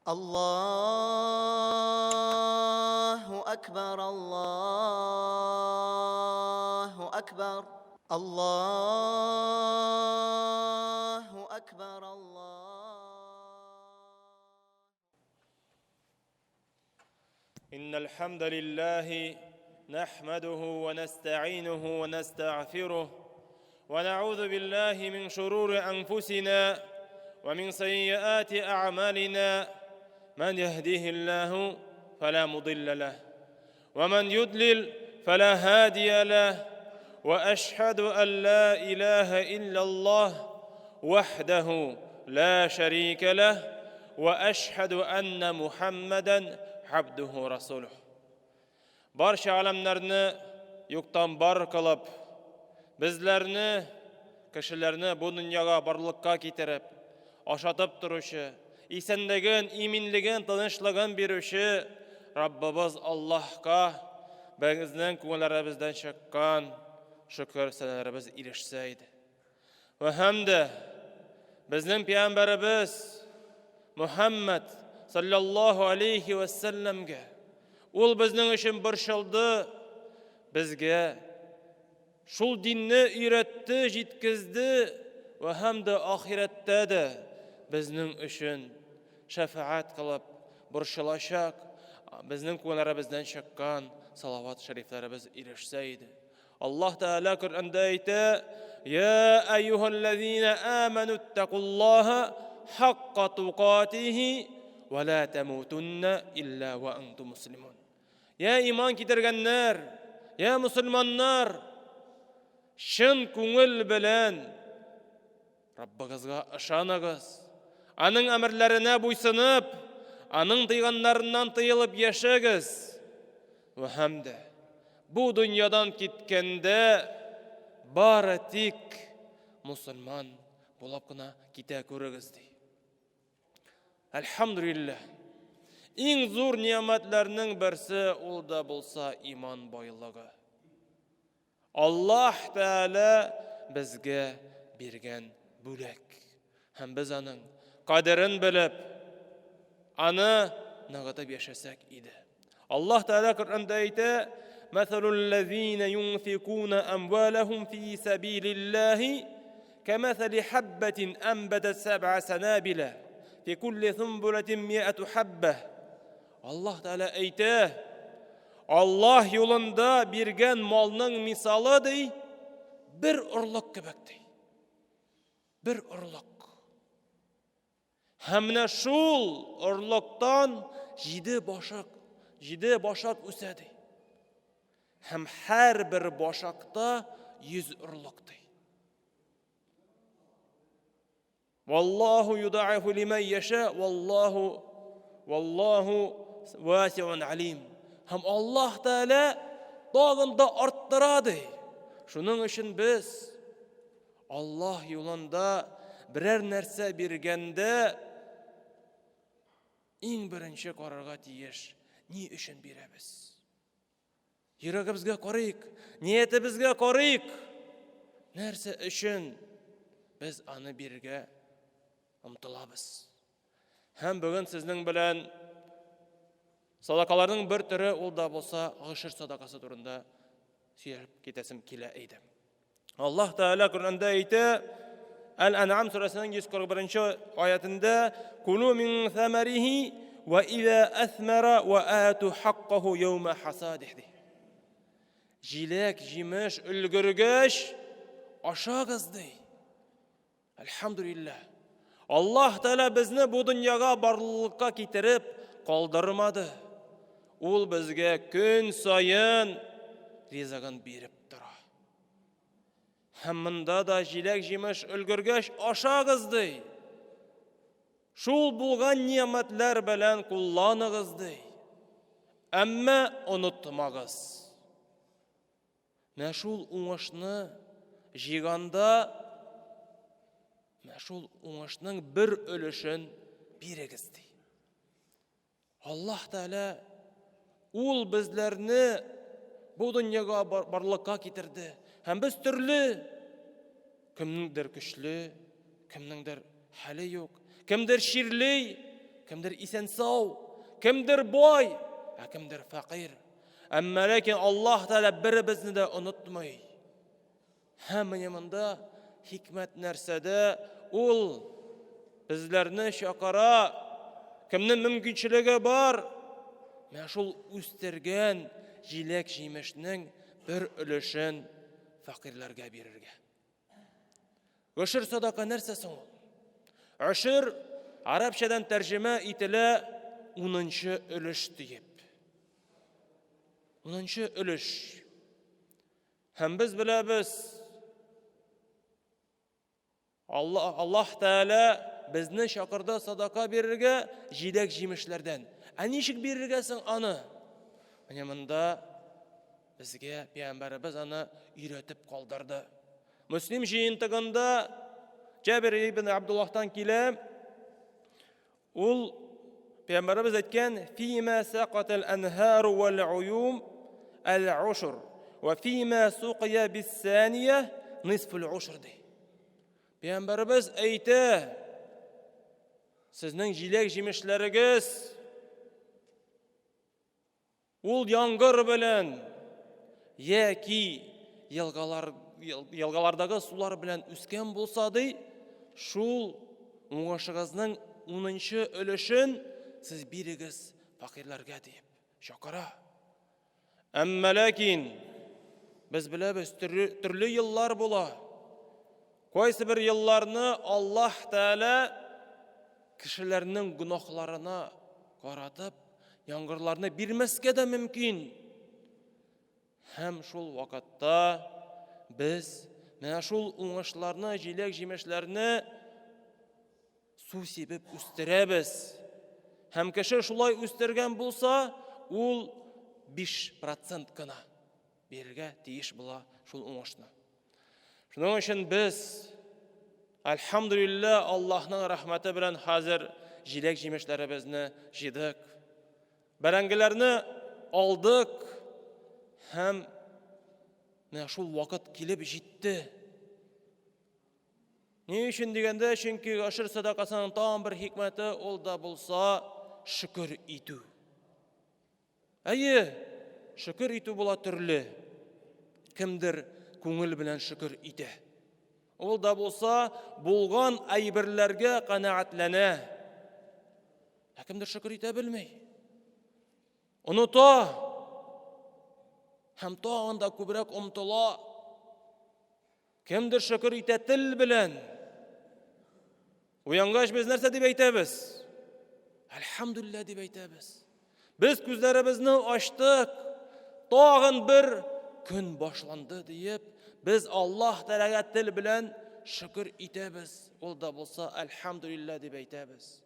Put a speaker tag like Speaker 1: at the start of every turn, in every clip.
Speaker 1: Аллаһу акбар, Аллаһу акбар, Аллаһу акбар, Аллаһу.
Speaker 2: إن الحمد لله نحمده ونستعينه ونستغفره ونعوذ بالله من شرور أنفسنا ومن سيئات أعمالنا من يهديه الله فلا مضل له ومن يضلل فلا هادي له وأشهد أن لا إله إلا الله وحده لا شريك له وأشهد أن محمدا عبده ورسوله Барча галәмнәрне юктан бар кылып, безләрне, кешеләрне бу дөньяга барлыкка китереп, ашатып торучы, исәнлеген, иминлеген, тынычлыгын бирүче Раббыбыз Аллаһка безнең күңелләребездән чыккан шөкер сәнәләребез ирешсә иде. Вә һәм дә безнең пәйгамбәребез Мухаммад саллаллаһу алейхи вә сәлләмгә ул безнең өчен борчылды, безгә шул динне өйрәтте, җиткезде вә һәм дә ахирәттә дә безнең өчен шәфәгать кылып борчылачак, безнең күңелләребездән чыккан салават шәрифләребез ирешсә иде. Аллаһ Тәгалә Коръәндә әйтә: "Я әйюһәлләзина аману иттакуллаһа хакка тукатихи ва ла тамутунна илля ва антум муслимун." Я иман китергәннәр, я мусульманнар, чын күңел белән Раббыгызга ышаныгыз, аның әмерләренә буйсынып, аның тыйганнарыннан тыелып яшәгез. Вә һәм дә бу дөньядан киткәндә бары тик мусульман булып кына китә күрегез ди. Әлхәмдүлилләһ. Иң зур ниәмәтләрнең берсе ул да булса иман байлыгы. Аллаһ Тәгалә безгә биргән бүләк. Һәм без аның кадерен белеп, аны ныгытып яшәсәк иде. Аллаһ Тәгалә Коръәндә әйтә: "Мәсәлул ләзина юнфикуна амвалахум фи сәбилиллаһи кәмәсәли хәббәтин әнбәтәт сәб'а сәнабила фи кулли сунбулатин миату хәббә." Аллаһ Тәгалә әйтә, Аллаһ юлында биргән малның мисалы ди, бер орлык кебек ди. Бер орлык. Һәм менә шул орлыктан җиде башак, җиде башак үсә ди. Һәм һәрбер башакта 100 орлык ди. Валлаху юдаифу лиман яша, валлаху валлаху васиун алим. Һәм Аллаһ Тәгалә тагын да арттыра ди. Шуның өчен без Аллаһ юлында берәр нәрсә биргәндә иң беренче карарга тиеш, ни өчен бирәбез? Йөрәгебезгә карыйк, ниятебезгә карыйк. Нәрсә өчен без аны бирергә омтылабыз? Һәм бүген сезнең белән садакаларның бер төре ул да булса гошер садакасы турында сөйләп китәсем килә иде. Аллаһ Тәгалә Коръәндә әйтә, Әл-Ән'ам сүрәсенең 141 аятында, "Кулу мин самарихи ва иза асмара ва ату хаккаху яума хасадих" ди. Җиләк, җимеш өлгергәч, ашагыз ди. Әлхәмдүлилләһ. Аллаһ Тәгалә безне бу дөньяга барлыкка китереп калдырмады. Ул безгә көн саен ризыгын биреп тора. Һәм монда да җиләк-җимеш өлгергәч ашагыз ди. Шул булган ниәмәтләр белән кулланыгыз ди. Әмма онытмагыз. Менә шул уңышны җыйганда, менә шул уңышның бер өлешен бирегез ди. Аллаһ Тәгалә ул безләрне бу дөньяга барлыкка китерде. Һәм без төрле кемнеңдер көчле, кемнеңдер хәле юк, кемдер чирли. кемдер исән-сау, кемдер бай, ә кемдер фәкыйрь. Әмма ләкин Аллаһ Тәгалә беребезне дә онытмый. Һәм менә монда хикмәт нәрсәдә? Ул безләрне чакыра, кемнең мөмкинчелеге бар, менә шул үстергән җиләк-җимешнең бер өлешен фәкыйрьләргә бирергә. Гошер садака нәрсә соң ул? Гошер арабчадан тәрҗемә ителә унынчы өлеш диеп. Унынчы өлеш. Һәм без беләбез, Аллаһ, Аллаһ Тәгалә безне чакырды садака бирергә җиләк-җимешләрдән. Ә ничек бирергә соң аны? Менә монда безгә пәйгамбәребез аны өйрәтеп калдырды. Мөслим җыентыгында Җабир ибн Абдуллаһтан килә. Ул пәйгамбәребез әйткән: "Фима сақатал анһар вал уюм ал-ушр ва фима суқия бис-сания нисфул ушр" ди. Пәйгамбәребез әйтә: "Сезнең җиләк-җимешләрегез Ул яңгыр белән яки елгалар, елгалардагы сулар белән үскән булса ди, шул уңышыгызның унынчы өлешен сез бирегез факирләргә диеп чакыра. Әмма ләкин без беләбез, төрле, төрле еллар була. Кайсы бер елларны Аллаһ Тәгалә кешеләрнең гөнаһларына каратып, яңгырларны бирмәскә дә мөмкин. Һәм шул вакытта без менә шул уңышларны, җиләк-җимешләрне су сибеп үстерәбез. Һәм кеше шулай үстергән булса, ул 5% кына бирергә тиеш була шул уңышны. Шуның өчен без, әлхәмдүлилләһ, Аллаһның рәхмәте белән хәзер җиләк-җимешләребезне җыйдык. Бәрәңгеләрне алдык һәм менә шул вакыт килеп җитте. Ни өчен дигәндә, чөнки гашыр садакасының тагын бер хикмәте ул да булса шөкер итү. Әйе, шөкер итү була төрле. Кемдер күңел белән шөкер итә. Ул да булса булган әйберләргә канәгатьләнә. Ә кемдер шөкер итә белми. Оныта. Һәм тагын да күбрәк омтыла. Кемдер шөкер итә тел белән. Уянгач без нәрсә дип әйтәбез? Әлхәмдүлилләһ дип әйтәбез. Без күзләребезне ачтык. Тагын бер көн башланды диеп, без Аллаһ Тәгаләгә тел белән шөкер итәбез. Ул да булса әлхәмдүлилләһ дип әйтәбез.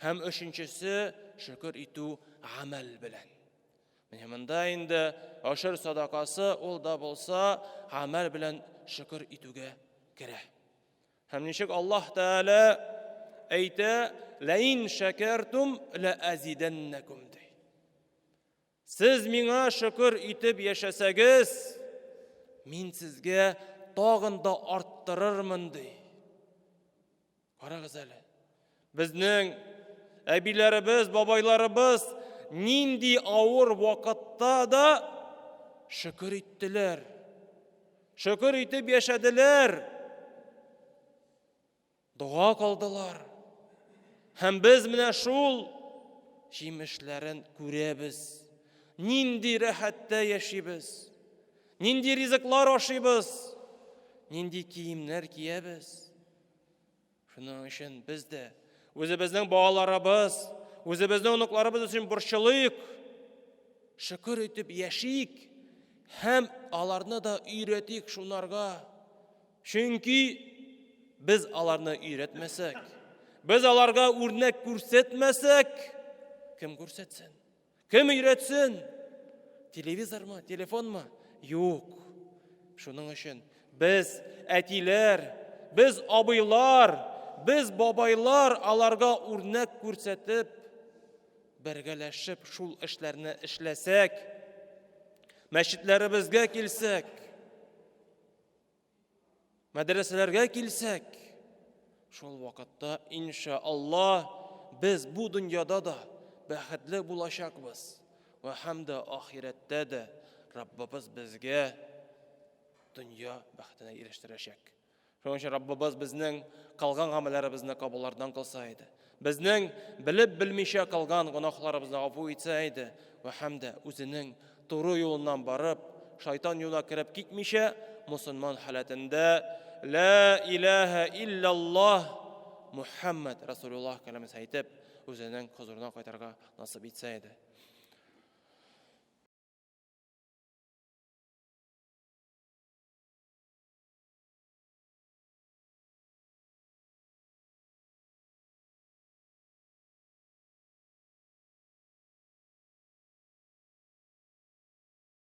Speaker 2: Һәм өченчесе шөкер итү гамәл белән. Менә монда инде ашыр садакасы ул да булса гамәл белән шөкер итүгә керә. Һәм ничек Аллаһ Тәгалә әйтә, "Ләин шәкәртум ла азиданнакум" ди. Сез миңа шөкер итеп яшәсәгез, мин сезгә тагын да арттырырмын ди. Карагыз әле. Безнең әбиләребез, бабайларыбыз нинди авыр вакытта да шөкер иттеләр. Шөкер итеп яшәделәр. Дога калдылар. Һәм без менә шул җимешләрен күрәбез. Нинди рәхәттә яшибез. Нинди ризыклар ашыйбыз. Нинди киемнәр киябез. Шуның өчен без дә үзебезнең балаларыбыз, үзебезнең оныкларыбыз өчен борчылыйк. Шөкер итеп яшик һәм аларны да өйрәтик шунарга. Чөнки без аларны өйрәтмәсәк, без аларга үрнәк күрсәтмәсәк, кем күрсәтсен? Кем өйрәтсен? Телевизормы, телефонмы? Юк. Шуның өчен без әтиләр, без абыйлар, без бабайлар аларга үрнәк күрсәтеп, бергәләшеп шул эшләрне эшләсәк, мәчетләребезгә килсәк, Мәдрәсәләргә килсәк, шул вакытта инша Аллаһ без бу дөньяда да бәхетле булачакбыз вә һәм дә ахирәттә дә Раббыбыз безгә дөнья бәхетенә ирештерәчәк. Шуның өчен Раббыбыз безнең кылган гамәлләребезне кабуллардан кылса иде. Безнең белеп белмичә кылган гөнаһларыбызны гафу итсә иде вә һәм дә үзенең туры юлыннан барып, шайтан юлына кереп китмичә, мусульман халәтендә Ла илаһа иллаллаһ Мухаммад Расулуллаһ кәлимәсен әйтеп, үзенең хозурына кайтарга насыйп итсә иде.